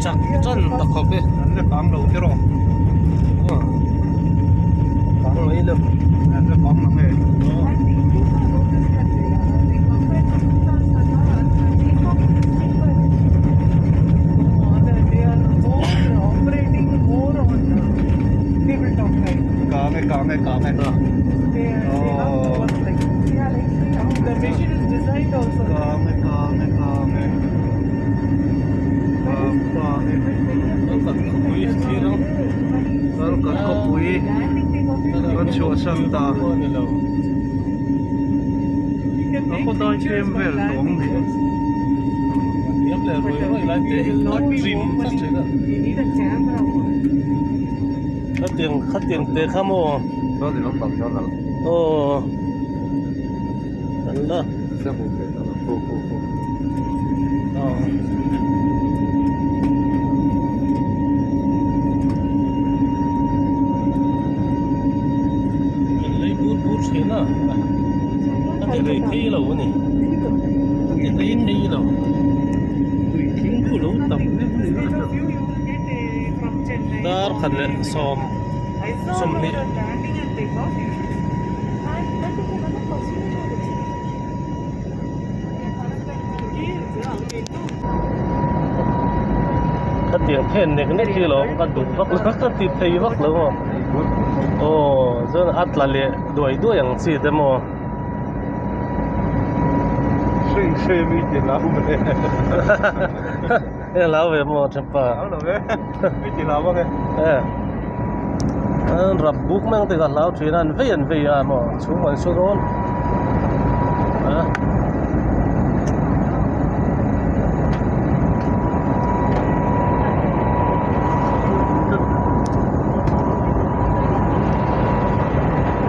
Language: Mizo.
Chak tan ta khawp e. An la kang lo te rawh. Aw. Kang mai lo. An la kang lo nge. Kang e kang e kang e. Aw. Kang e kang e kang e. Kang ta e. Kan khawpui thlir ang. Kal kan khawpui kan chhuahsan ta. A khaw dai tlem vel tawh ang ni. Hniam leh ruai ruai lai te hi a trim tlat thin a. Khatiang khatiang te kha maw? Aw. Kan la. Aw. Kan lei bur bur thin a. A ti rei thei lo a ni. A ti rei thei lo. Tui thing khu lo tam deuh a ni. Dar khat leh sawm sawmhnih. Khatiang khen nek nek hi lawm ka duh vak lo ka ti thei vak lo maw aw chuan a tla leh duai duai ang chi te maw. Hring hre mi ti hlau ve. E hlau ve maw thenpa. Hlau lo ve mi ti hlau vak e. E an rap buk mai ang te ka hlau thin a an vei an vei a maw chhung an su dawn a.